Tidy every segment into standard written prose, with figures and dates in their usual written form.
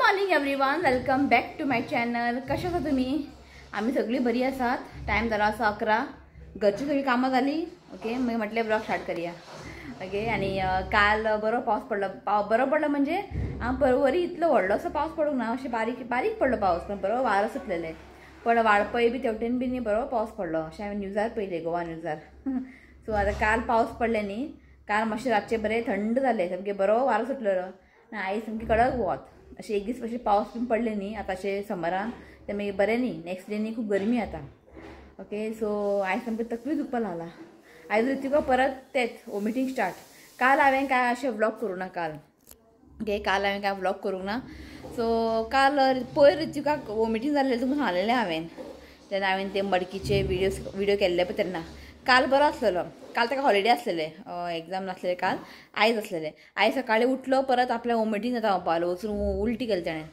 Morning everyone, welcome back to my channel. कशें आसा तुमी? आमी सगळीं बरी आसात. टायम जाला आसा 11. घरची सगळीं कामां जाली. ओके, मागीर म्हटलें ब्लॉग स्टार्ट करया. ओके, आनी काल बरो पावस पडलो. बरो पडलो म्हणजे परवरी इतलो व्हडलो असो पावस पडूंक ना, अशें बारीक बारीक पडलो पावस, पण बरो वारो सुटलेले. पण वाळपय बी तेवटेन बी न्ही बरो पावस पडलो अशें हांवें न्यूजार पळयलें, गोवा न्यूजार. सो आतां काल पावस पडले न्ही, काल मातशें रातचें बरें थंड जालें, सामकें बरो वारो सुटलेलो. आनी आयज सामकें कडक वत, अशें एक दीस मातशें पावस बीन पडले न्ही आतां अशें समरान, तें मागीर बरें न्ही, नेक्स्ट डे न्ही खूब गरमी जाता. ओके, सो आयज सामकें तकली दुखपाक लागला. आयज ऋतिका परत तेच वॉमिटींग स्टार्ट. काल हांवें काय अशें व्लॉग करूं ना काल. ओके, काल हांवें काय व्लॉग करूंक ना. सो काल पयर ऋतिकाक वॉमिटींग जाल्लें तुमकां सांगलेलें हांवें, तेन्ना हांवें ते मडकीचे व्हिडियो केल्ले पळय तेन्ना. काल बरो आसलेलो, काल ताका हॉलिडे आसलेले, एग्जाम नासलेले काल, आयज आसलेले. आयज सकाळी उठलो परत आपल्या वॉमिटींग जाता म्हणपाक, वचून उलटी केली ताणें.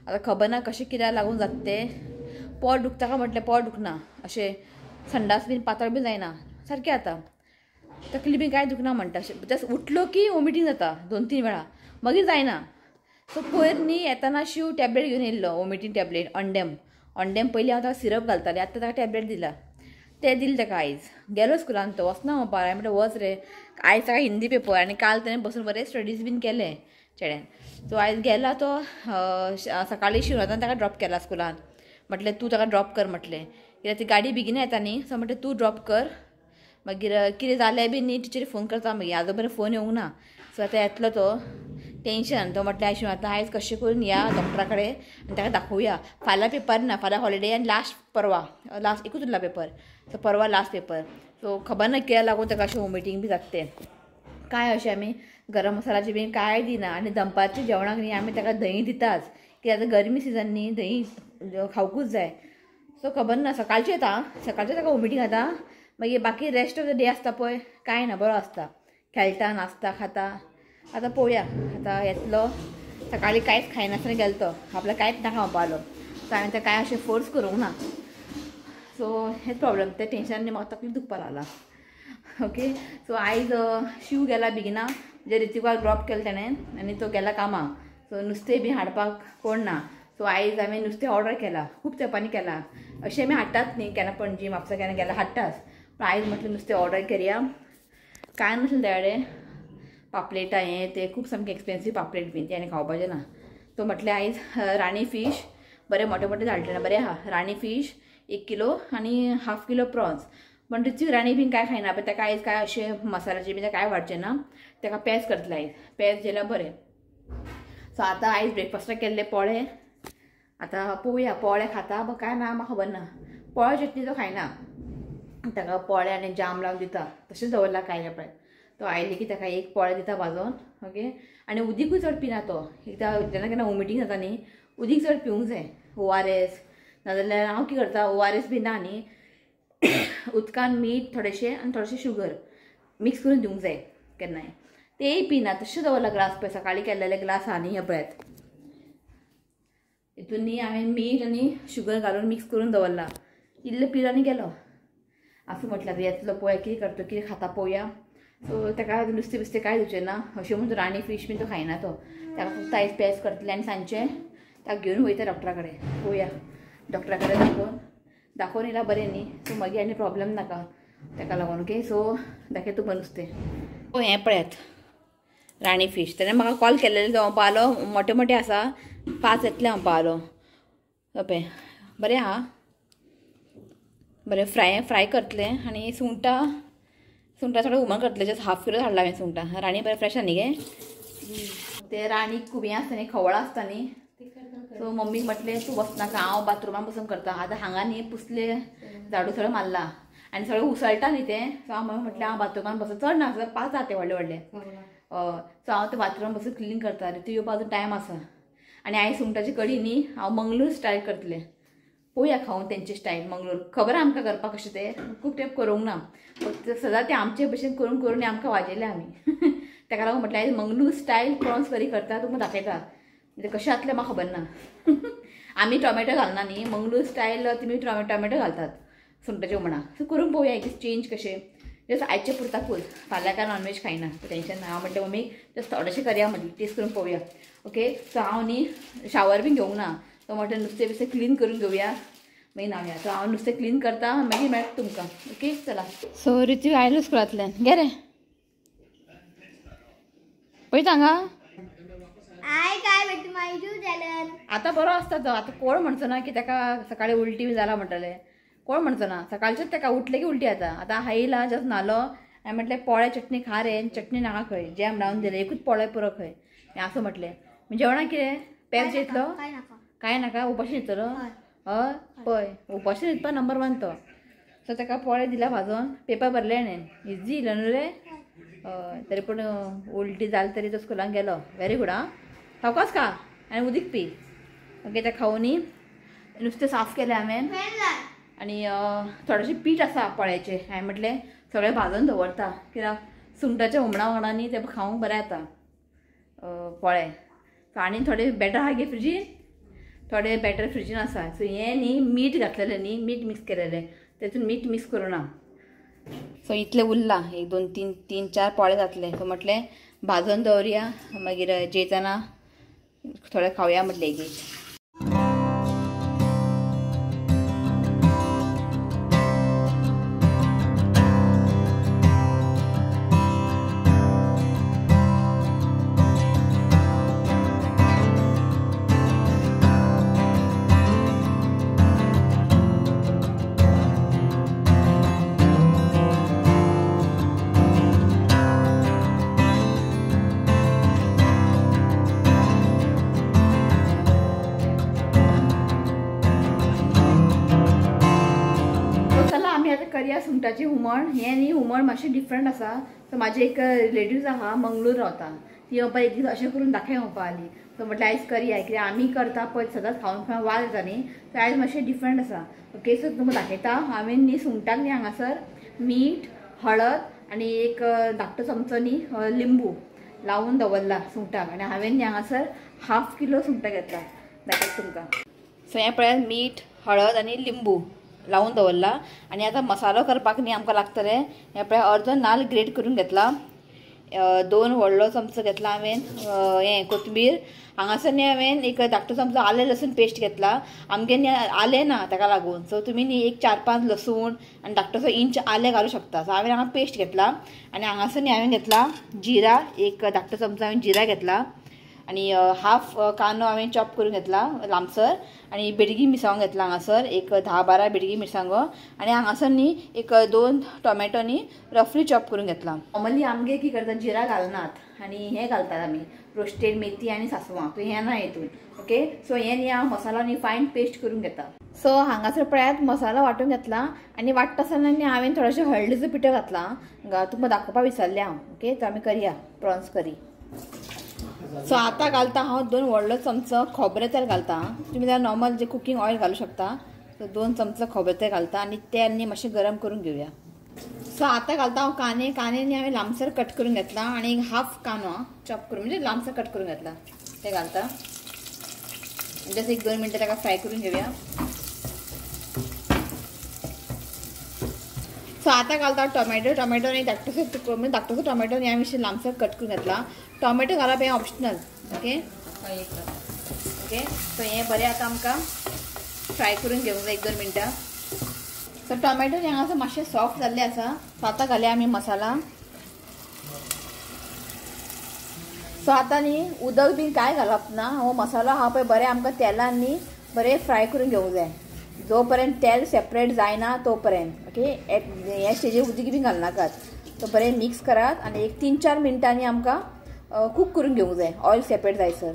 आतां खबर ना कशें कित्याक लागून जाता तें. पोट दुखता काय म्हटलें, पोट दुखना, अशें संडास बीन पातळ बीन जायना सारकें जाता, तकली बीन कांय दुखना म्हणटा. अशें जस्ट उठलो की वॉमिटींग जाता 2-3 वेळा, मागीर जायना. सो पयर न्ही येताना शिव टॅबलेट घेवन येयल्लो, वॉमिटींग टॅबलेट, अंडेम. अंडेम पयलीं हांव ताका सिरप घालतालें, आतां ताका टॅबलेट दिला, तें दिलें ताका. आयज गेलो स्कुलान तो, वचना म्हणपाक. हांवें म्हटलें वच रे, आयज ताका हिंदी पेपर आनी काल ताणें बसून बरें स्टडीज बीन केलें चेड्यान. सो आयज गेला तो, सकाळीं शिवनाथान ताका ड्रॉप केला स्कुलान. म्हटलें तूं ताका ड्रॉप कर म्हटलें, कित्याक ती गाडी बेगीन येता न्ही. सो म्हटलें तूं ड्रॉप कर, मागीर कितें जालें बी न्ही टिचरी फोन करता मागीर. आजून पर्यंत फोन येवंक ना. सो आतां येतलो तो टेंशन. तो म्हटलें आयज शिवनाथा आयज कशें करून या डॉक्टरा कडेन आनी ताका दाखोवया. फाल्यां पेपर ना, फाल्यां हॉलिडे आनी लास्ट परवा, लास्ट एकूच उरला पेपर, सो परवा लास्ट पेपर. सो खबर ना कित्याक लागून ताका अशें वॉमिटींग बी जाता तें. कांय अशें आमी गरम मसालाचें बी कांय दिना. आनी दनपारच्या जेवणाक न्ही आमी ताका दही दिताच, कित्याक आतां गरमी सिजन न्ही, दही खावकूच जाय. सो खबर ना, सकाळचें येता, सकाळचें ताका वॉमिटींग जाता, मागीर बाकी रेस्ट ऑफ the day आसता पळय कांय ना, बरो आसता, खेळटा, नाचता, खाता. आतां पळोवया, आतां येतलो. सकाळीं कांयच खायनासतना गेलो तो, आपल्याक कांयच नाका म्हणपाक. सो हांवें ताका कांय अशें फोर्स करूंक ना. सो हेच प्रॉब्लम, तें टेंशन न्ही म्हाका तकली दुखपाक लागला. ओके, सो आयज शिव गेला बेगिना, म्हणजे ऋतिकाक ड्रॉप केलें ताणें आनी तो गेला कामाक. सो नुस्तें बी हाडपाक कोण ना. सो आयज हांवें नुस्तें ऑर्डर केलां, खूब तेंपांनी केलां. अशें आमी हाडटात न्ही केन्ना, पणजी म्हापसा केन्ना गेल्यार हाडटाच, पण आयज म्हटलें नुस्तें ऑर्डर करया. कांय नासलें त्या कडेन, पापलेटां हें तें खूब सामकें एक्सपेन्सीव पापलेट बीन, तें आनी खावपाचें ना. तो म्हटलें आयज राणी फीश बरें मोठे मोठे धाडलें ना, बरें आहा. राणी फीश 1 किलो आनी हाफ किलो प्रॉन्स. पण ऋतिक राणी बीन कांय खायना, पण ताका आयज कांय अशें मसाल्याचें बीन कांय वाडचें ना, ताका पेज करतलें आयज, पेज जेल्यार बरें. सो आतां आयज ब्रेकफास्टाक केल्ले पोळे, आतां पळोवया पोळे खाता बा काय ना म्हाका खबर ना. पोळे चटणी तो खायना, ताका पोळे आनी जाम लावन दिता, तशेंच दवरला कायल्या पळय. तो आयले की ताका एक पोळे दिता भाजोन. ओके, आनी उदीकूय चड पिना तो, एकदां जेन्ना केन्ना वॉमिटींग जाता न्ही, उदीक चड पिवंक जाय, ORS. नाजाल्यार हांव कितें करता, ORS बी ना न्ही, उदकान मीठ थोडेशें आनी थोडेशें शुगर मिक्स करून दिवंक जाय केन्नाय, तेय पिना. तशें दवरला ग्लास पळय, सकाळीं केल्लेले ग्लास आहा न्ही हे पळयात, हितून न्ही हांवें मीठ आनी शुगर घालून मिक्स करून दवरला. इल्लो पिलो आनी गेलो. आसूं म्हटलें आतां येतलो पळोवया कितें करता, कितें खाता पळोवया. सो ताका नुस्तें बिस्तें कांय दिवचें ना, अशें म्हणून राणी फीश बीन तो खायना तो, ताका फक्त आयज पेज करतलें आनी सांजचें ताका घेवन वयता डॉक्टरा कडेन. पळोवया डॉक्टरा कडेन दाखोवन येयल्यार बरें न्ही, सो मागीर आनी प्रॉब्लम नाका ताका लागून. ओके, सो दाखय तुमकां नुस्तें. सो हें पळयात राणी फीश, ताणें म्हाका कॉल केल्लेलो, तो म्हणपाक लागलो मोठे मोठे आसा, 5 येतले म्हणपाक लागलो. पळय बरें आहा, बरें फ्राय करतलें. आनी सुंगटां थोडें हुमण करतलें, जस्ट हाफ किलो हाडला हांवें सुंगटां. राणी बरें फ्रेश आहा न्ही गे, ते राणी खुबी आसता न्ही, खवळ आसता न्ही. सो मम्मीक म्हटलें तूं वचनाका, हांव बाथरुमान बसून करता. आतां हांगा न्ही पुसले झाडू सगळें मारला आनी सगळें उसळटा न्ही तें. सो हांव म्हटलें हांव बाथरुमान बसून, चड ना 5 जाता व्हडले व्हडले. सो हांव ते बाथरुमान बसून क्लीन करता, ती येवपा अजून टायम आसा. आनी आयज सुंगटाची कडी न्ही हांव मंगळूर स्टायल करतलें, पळोवया खावन तेंचे स्टायल. मंगळूर खबर आमकां करपाक कशें तें, खूब तेंप करूंक ना, फक्त सदां तें आमचे भशेन करून करून आमकां वाजयलें आमी. ताका लागून म्हटलें आयज मंगळूर स्टायल प्रॉन्स करी करता, तुमकां दाखयता म्हणजे कशें जातलें म्हाका खबर ना. आमी टोमॅटो घालना न्ही, मंगळूर स्टायल तुमी टोमॅटो घालतात सुंगटाच्या हुमणाक. सो करून पळोवया एक चेंज कशें. जस्ट आयचे पुरता कूल फाल्यां काय नॉनव्हेज खायना टेन्शन ना. हांव म्हटलें मम्मी जस्ट थोडेशें करया म्हटलें टेस्ट करून पळोवया. ओके सो हांव न्ही शावर बीन घेवंक ना सो म्हटलें नुस्तें बिस्तें क्लीन करून घेवया मागीर न्हावया. सो हांव नुस्तें क्लीन करता मागीर मेळटा तुमकां. ओके चला. सो ऋत्विक आयलो स्कुलांतल्यान गे रे पळयता हांगा आतां बरो आसता तो. आतां कोण म्हणचो ना की ताका सकाळी उलटी बी जाला म्हणटले कोण म्हणचो ना. सकाळचेच ताका उठले की उलटी जाता. आतां हायला जस्ट न्हालो हांवें म्हटलें पोळे चटणी खा रे चटणी नाका खंय जॅम लावन दिलें एकूच पोळे पुरो खंय असं म्हटलें. जेवणाक कितें पेज येतलो कांय नाका उपाशी न्हिदतलो हय पळय उपाशी न्हिदपा नंबर 1 तो. सो ताका पोळे दिला भाजून पेपर भरले हाणें इजी इलो न्हू रे. हय तरी पूण उलटी जाली तरी तो स्कुलान गेलो. व्हेरी गूड आं सावकास खा आनी उदीक पी. ओके तें खावनी नुस्तें साफ केलें हांवें आनी थोडेशें पीठ आसा पोळ्याचें हांवें म्हटलें सगळें भाजून दवरता कित्याक सुंगटाच्या हुमणा वांगडा न्ही तें खावंक बरें जाता पोळे. सो आनी थोडे बॅटर आहा गे फ्रिजीन थोडे बॅटर फ्रिजीन आसा. सो हें न्ही मीठ घातलेलें न्ही मीठ मिक्स केलेलें तेतून मीठ मिक्स करूं ना. सो इतलें उरलां 1 2 3 3 4 पोळे जातले. सो म्हटलें भाजून दवरया मागीर जेयतना थोडें खावया म्हटलें एक. करया सुंगटाचें हुमण. हें न्ही हुमण मातशें डिफरंट आसा. सो म्हाजे एक रिलेटिव्स आहा मंगळूर रावता ती म्हणपा एक दीस अशें करून दाखय म्हणपा आली. सो म्हटलें आयज करया कित्याक आमी करता पळय सदांच खावन खावन वाज येता न्ही. सो आयज मातशें डिफरंट आसा. ओके सो तुमकां दाखयता. हांवें न्ही सुंगटाक न्ही हांगासर मीठ हळद आनी एक धाकटो चमचो न्ही लिंबू लावन दवरला सुंगटाक. आनी हांवें न्ही हांगासर 1/2 किलो सुंगटां घेतला दाखयता तुमकां. सो हें पळयात मीठ हळद आनी लिंबू लावन दवरला. आनी आतां मसालो करपाक न्ही आमकां लागतलें हें पळय अर्दो नाल्ल ग्रेट करून घेतला 2 व्हडलो चमचो घेतला हांवें हें कोथमीर. हांगासर न्ही हांवें एक धाकटो चमचो आलें लसूण पेस्ट घेतला. आमगे न्ही आलें ना ताका लागून सो तुमी न्ही एक 4-5 लसूण आनी धाकटोसो इंच आलें घालूं शकता. सो हांवें हांगा पेस्ट घेतला. आनी हांगासर न्ही हांवें घेतला जिरा एक धाकटो चमचो हांवें जिरा घेतला. आनी 1/2 कांदो हांवें चॉप करून घेतला लांबसर. आनी बेडगी मिरसांगो घेतला हांगासर एक 10-12 बेडगी मिरसांगो. आनी हांगासर न्ही एक 2 टोमॅटो न्ही रफली चॉप करून घेतला. नॉर्मली आमगे की करतात जिरा घालनात आनी हें घालतात आमी रोस्टेड मेथी आनी सासवां. सो हें ना हितून. ओके सो हें न्ही हांव मसालो न्ही फायन पेस्ट करून घेता. सो हांगासर पळयात मसालो वांटून घेतला. आनी वांट्टा आसतना न्ही हांवें थोडेशें हळदीचो पिठो घातला तुमकां दाखोवपाक विसरलें हांव. ओके सो आमी करया प्रॉन्स करी. सो आतां घालता हांव 2 व्हडलो चमचो खोबरें तेल घालता. तुमी जाल्यार नॉर्मल जे कुकींग ऑयल घालूं शकता. सो 2 चमचो खोबरें तेल घालता आनी तेल न्ही मातशें गरम करून घेवया. सो आतां घालता हांव कांदे. कांदे न्ही हांवें लांबसर कट करून घेतला आनी 1/2 कांदो चॉप करून म्हणजे लांबसर कट करून घेतला ते घालता. जस्ट 1-2 मिनटां ताका फ्राय करून घेवया. सो आतां घालता टोमॅटो. टोमॅटो न्ही धाकटोसो म्हणजे धाकटोसो टोमॅटो न्ही हांवें लांबसर कट करून घेतला. टोमॅटो घालप हें ऑप्शनल. ओके ओके सो हें बरें आतां आमकां फ्राय करून घेवंक जाय 1-2 मिनटां. सो टोमॅटो हांगासर मातशें सॉफ्ट जाल्लें आसा. सो आतां घालया आमी मसाला. सो आतां न्ही उदक बीन कांय घालप ना. हो मसालो आहा पळय बरें आमकां तेलान न्ही बरें फ्राय करून घेवंक जाय जो पर्यंत तेल सेपरेट जायना तो पर्यंत. ओके हे स्टेजीर उदक बीन घालनाकात. तो बरें मिक्स करात आनी एक 3-4 मिनटांनी आमकां कूक करून घेवंक जाय ऑयल सेपरेट जायसर.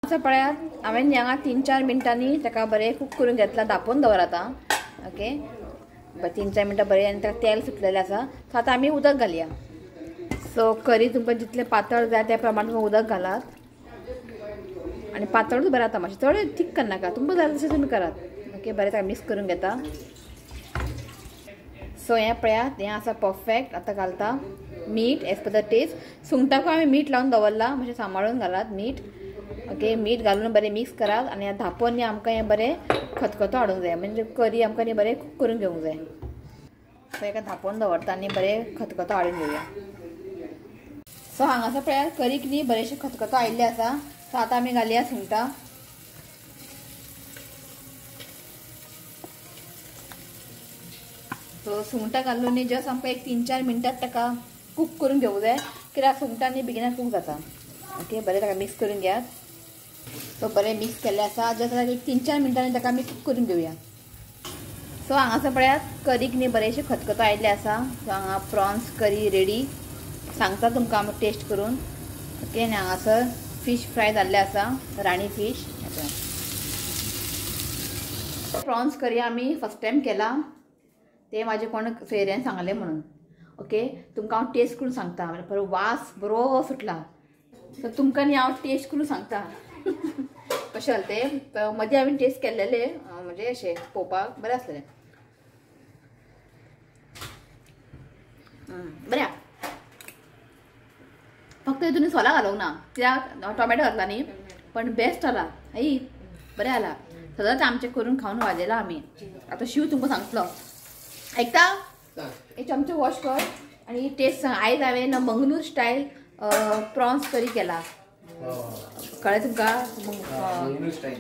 असो पळयात हांवें हांगा 3-4 मिनटांनी ताका बरें कूक करून घेतला. धांपून दवरात आं. ओके 3-4 मिनटां बरें आनी ताका तेल सुटलेलें आसा. सो आतां आमी उदक घालया. सो करी तुमकां जितलें पातळ जाय त्या प्रमाणे तुमकां उदक घालात आनी पातळूच बरें जाता मातशें चड थीक करनाका तुमकां जाय तशें तुमी करात. ओके बरें ताका मिक्स करून घेता. सो हें पळयात हें आसा परफेक्ट. आतां घालता मीठ एज पर the test. सुंगटाकूय आमी मीठ लावन दवरलां मातशें सांबाळून घालात मीठ. ओके मीठ घालून बरें मिक्स करात आनी धांपून न्ही आमकां हें बरें खतखतो हाडूंक जाय म्हणजे करी आमकां न्ही बरें कूक करून घेवंक जाय. सो एका धांपून दवरता आनी बरें खतखतो हाडून घेवया. सो हांगासर पळयात करीक न्ही बरेंशें खतखतो आयिल्लें आसा. सो आतां आमी घालया सुंगटां. सो सुंगटां घालून न्ही जस्ट आमकां एक 3-4 मिनटां ताका कूक करून घेवंक जाय, कित्याक सुंगटां न्ही बेगिनान कूक जाता. ओके बरें ताका मिक्स करून घेयात. सो बरें मिक्स केल्लें आसा, जस्ट एक 3-4 मिनटांनी ताका आमी कूक करून घेवया. सो हांगासर पळयात करीक न्ही बरेंशें खतखतो आयिल्लें आसा. सो हांगा प्रॉन्स करी रेडी, सांगता तुमकां आमी टेस्ट करून. ओके आनी हांगासर फिश फ्राय जाल्लें आसा, राणी फिश. प्रॉन्स करी आमी फर्स्ट टायम केला, ते म्हाजे कोण सोयऱ्यान सांगलें म्हणून. ओके तुमकां हांव टेस्ट करून सांगता, बरो वास बरो सुटला. सो तुमकां न्ही हांव टेस्ट करून सांगता कशें जालें तें. मदीं हांवें टेस्ट केल्लेलें, म्हणजे अशें पळोवपाक बरें आसलेलें. बरें, फक्त हितून सोलां घालूंक ना, कित्याक टोमॅटो घातला न्ही, पण बेस्ट जाला आई, बरें जाला. सदांच आमचें करून खावन वाजयला आमी. आतां शिव तुमकां सांगतलो, आयकता? एक चमचो वॉश कर आनी टेस्ट सांग. आयज हांवें मंगलूर स्टायल प्रॉन्स करी केला, कळ्ळें तुमकां?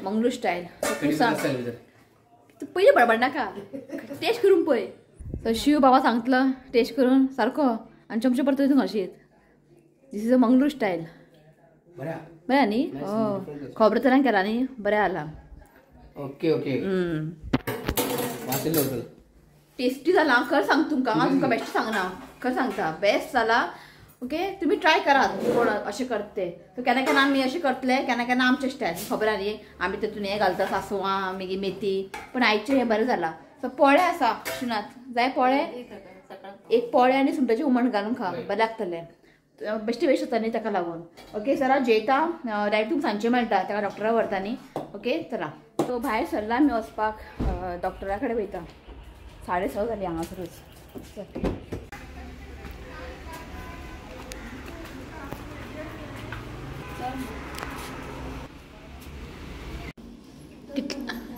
मंगलूर स्टायल. तूं सांग, तूं पयलीं बडबडनाका, टेस्ट करून पळय. सो शिव बाबा सांगतलो टेस्ट करून सारको, आनी चमचो परत तितून घालशीत. This is a Mangalore style. बरें न्ही? खबर तरान केला न्ही, बरें जाला. ओके ओके, टेस्टी जाला. खरें सांग तुमकां, हांव तुमकां बेश्टें सांगना, खरें सांगता, बेस्ट जाला. ओके तुमी ट्राय करात कोण अशें करता तें. सो केन्ना केन्ना आमी अशें करतले, केन्ना केन्ना आमचें स्टायल खबर आहा न्ही, आमी तितून हें घालता सांसवां मागीर मेथी, पण आयचें हें बरें जाला. सो पोळे आसा शिणात जाय पोळे, एक पोळे आनी सुंगटाचें हुमण घालून खा, बरें लागतलें. बेश्टें वेस्ट जाता न्ही ताका लागून. ओके चला जेयता, डायरेक्ट तुमकां सांजचें मेळटा, ताका डॉक्टरा व्हरता न्ही. ओके चला. सो भायर सरला आमी वचपाक, डॉक्टरा कडेन वयता. 6:30 जाली हांगासरूच.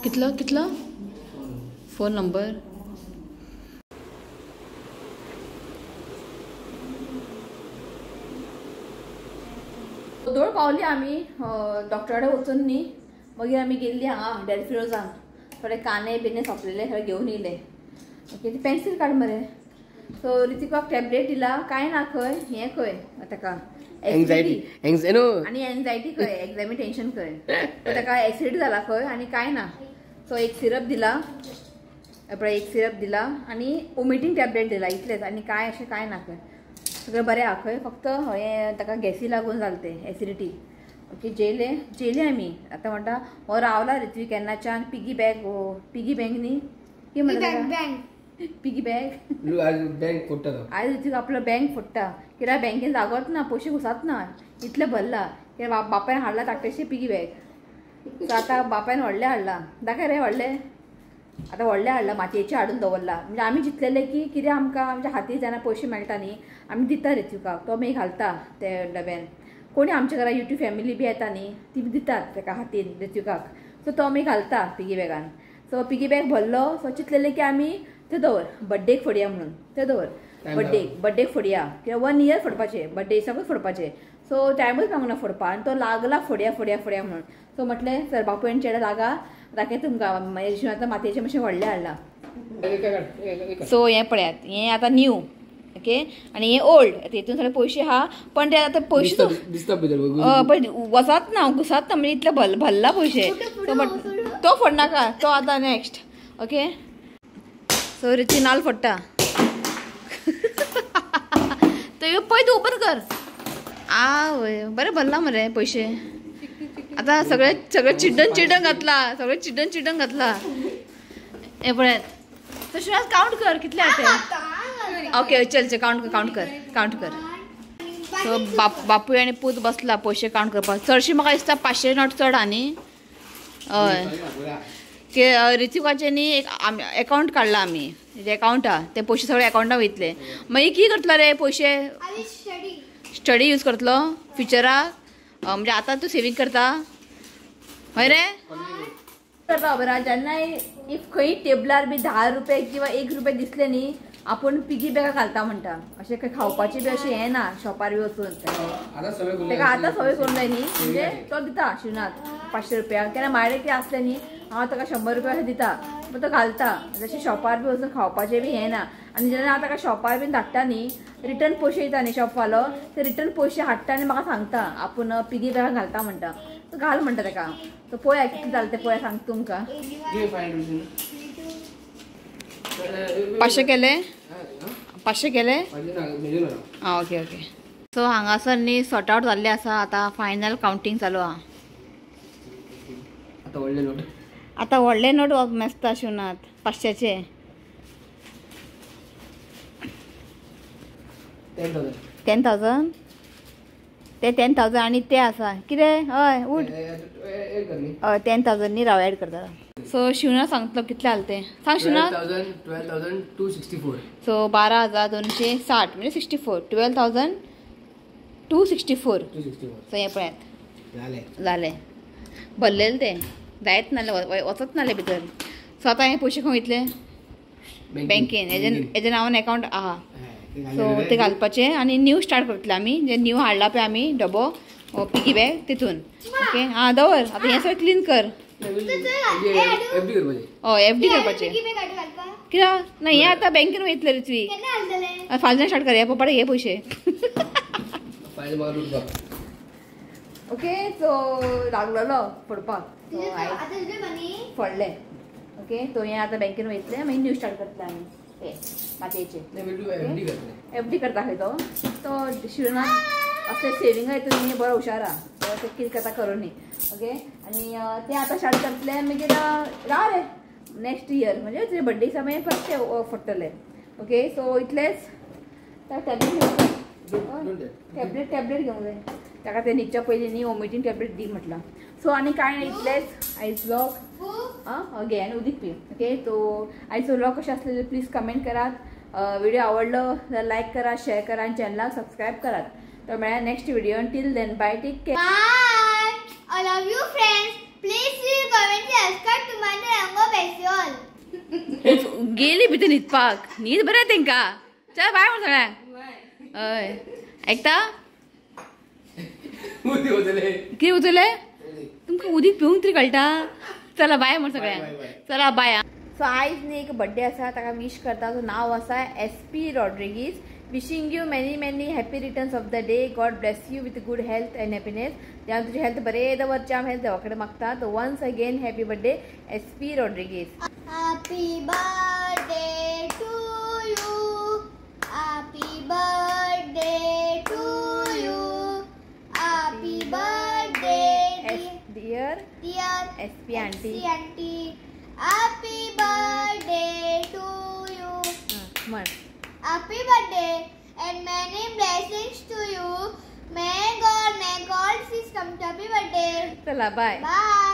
कितलो कितलो फोन नंबर? दोळ पावली आमी डॉक्टरा कडेन वचून न्ही, मागीर आमी गेल्ली हांगा डेल्फिरोजान, थोडे कांदे बिने सोंपलेले सगळे घेवन येयले. ओके ती पेन्सील काड मरे. सो ऋतिकाक टॅबलेट दिला, कांय ना खंय, हें खंय ताका एन्जायटी आनी एन्जायटी खंय, एग्जामी टेन्शन खंय, ताका एक्सिडेंट जाला खंय आनी कांय ना. सो एक सिरप दिला, पळय एक सिरप दिला आनी वोमिटींग टॅबलेट दिला, इतलेंच आनी कांय अशें कांय ना खंय, सगळें बरें आहा खंय. फक्त हें ताका गॅसी लागून जालें तें एसिडिटी. ओके जेयले जेयले आमी. आतां म्हणटा हो रावला ऋत्विक केन्नाच्यान पिगी बॅग, पिगी बँक न्ही की म्हणटा पिगी बॅग, बँक फोडटा आयज ऋत्विक आपलो बँक फोडटा, कित्याक बँकेन जागोच ना, पयशे घुसात ना, इतलें भरला. कित्याक बापायन हाडला धाकटेशें पिगी बॅग. सो आतां बापायन व्हडलें हाडला, दाखय रे व्हडलें, आतां व्हडलें हाडलां, मातयेचें हाडून दवरलां. म्हणजे आमी चिंतलेलें की कितें आमकां आमच्या हातीर जेन्ना पयशे मेळटा न्ही आमी दिता ऋत्विकाक, तो मागीर घालता ते डब्यान. कोणी आमच्या घरा युट्यूब फॅमिली बी येता न्ही, ती बी दितात ताका हातीन ऋत्विकाक. सो तो मागीर घालता पिगी बॅगान. सो पिगी बॅग भरलो. सो चिंतलेलें की आमी ते दवर बड्डेक फोडया म्हणून, ते दवर बड्डेक, बड्डेक फोडया किंवा 1 इयर फोडपाचें, बड्डे दिसाकूच फोडपाचें. सो टायमूच मेळूंक ना फोडपा, आनी तो लागला फोडया फोडया फोडया म्हणून. सो म्हटलें सर बापूय आनी चेडे लागा दाखय तुमकां, मागीर आतां मातयेचें मातशें व्हडलें हाडलां. सो हें पळयात, हें आतां न्यू. ओके आनी हें ओल्ड, हितून सगळे पयशे आहा, पण ते आतां पयशे वचात ना, घुसात ना, म्हणजे इतले भरला पयशे. तो फोडनाका, तो आतां नेक्स्ट. ओके सो रिची नाल फोडटा, तो पळय तूं ओपन कर. आवय बरें भरला मरे पयशे. आतां सगळे सगळे चिड्डन चिड्डन घातला, सगळे चिड्डन चिड्डन घातला. हें पळयात, तशें कावंट कर कितले आहा ते. ओके चल चल कावंट कर, कावंट कर, कावंट कर. सो बापूय आनी पूत बसला पयशे कावंट करपाक. चडशी म्हाका दिसता 500 नोट चड आहा न्ही. हय ऋतिकाचें न्ही एक आमी एकावंट काडला, आमी एकावंट आहा ते पयशे सगळे एकावंटान वयतले. मागीर कितें करतलो रे पयशे? स्टडी यूज करतलो फ्युचराक, म्हणजे आतां तूं सेवींग करता हय रे? करता खबर आहा, जेन्ना if खंय टेबलार बी 10 रुपये किंवा 1 रुपये दिसले न्ही, आपूण पिगी बॅगां घालता म्हणटा अशें खंय खावपाचें बी अशें हें ना शॉपार बी वचून ताका आतां सवय करूंक जाय न्ही. म्हणजे तो दिता शिवनाथ 500 रुपया केन्ना मायडे कितें आसलें न्ही हांव ताका 100 रुपया अशें दिता पूण तो घालता. जशें शॉपार बी वचून खावपाचें बी हें ना. आनी जेन्ना हांव ताका शॉपार बीन धाडटा न्ही रिटर्न पयशे दिता न्ही शॉपवालो ते रिटर्न पयशे हाडटा आनी म्हाका सांगता आपूण पिगी बॅगां घालता म्हणटा. तो घाल म्हणटा ताका. तो पळया कितें जालें तें पळया सांगता तुमकां. 500 केले 500 केले. आं ओके ओके. सो हांगासर न्ही सॉर्ट आवट जाल्लें आसा. आतां फायनल कावंटींग चालू आहा. आतां व्हडले नोट मेजता शिवनाथ 500चे. 10,000 ते 10,000 आनी ते आसा कितें हय उठ हय 10,000 न्ही राव एड करता. सो शिवनाथ सांगतलो कितले आले ते सांग शिवनाथ. 12,264. सो 12,260 म्हणजे 64. 12,264. सो हें पळयात जालें भरलेलें तें जायत नासलें वचत नासलें भितर. सो आतां हे पयशे खंय वयतले बँकेन हेजे नांवान एकावंट आहा. सो ते घालपाचे आनी न्यू स्टार्ट करतले आमी. जे न्यू हाडला पळय आमी डबो पिगी बॅग तितून. ओके आं दवर आतां हें सगळें क्लीन कर. हय एफडी करपाचें कित्याक ना हें आतां बँकेन वयतलें ऋत्वीक. फाल्यां स्टार्ट करया पप्पा हे पयशे. ओके सो लागलेलो फोडपाक फोडलें. ओके तो हें आतां बँकेन वयतलें मागीर न्यू स्टार्ट करतले आमी हे मातयेचे एफडी करता खंय तो तो शिवनाथ असले सेविंग हितून न्ही बरो हुशार आहा. ते कितें करता करूं न्ही. ओके आनी ते आतां स्टार्ट करतले मागीर राव रे नेक्स्ट इयर म्हणजे तुजे बड्डे दिसा मागीर परत ते फोडटले. ओके सो इतलेंच. टॅबलेट टॅबलेट घेवंक जाय ताका ते न्हिदच्या पयलीं न्ही वॉमिटींग टॅबलेट दी म्हटलां. सो आनी कांय ना इतलेंच आयज व्लॉग. आं घे आनी उदीक पी. ओके तो आयचो व्लॉग कशें आसलें प्लीज कमेंट करात. व्हिडिओ आवडलो जाल्यार लायक करा शेअर करा आनी चॅनलाक सबस्क्रायब करात. तर मेळया next video. Till then bye take care. Bye all of you friends. Please comment subscribe to my channel बेसिओल. गेली भितर न्हिदपाक न्हीद बरें तेंकां. चल बाय म्हण सगळ्यांक. हय आयकता कितें उतरलें तुमकां उदीक पिवंक तरी कळटा. चला बाय म्हण सगळ्यांक. चला बाय. सो आयज न्ही एक बड्डे आसा ताका विश करता. तो नांव आसा SP Rodrigues. Wishing you many many happy returns of the day. God bless you with good health and happiness. देवान तुजी हेल्थ बरें दवरचें हांव हेल्थ देवा कडेन मागता. तो once again happy birthday SP Rodrigues. Happy birthday to you. Happy birthday to you. Happy birthday dear dear SP aunty. Happy birthday to you. म्हण Happy birthday and many blessings to you. May God make all things come to. Happy birthday. चला बाय. बाय.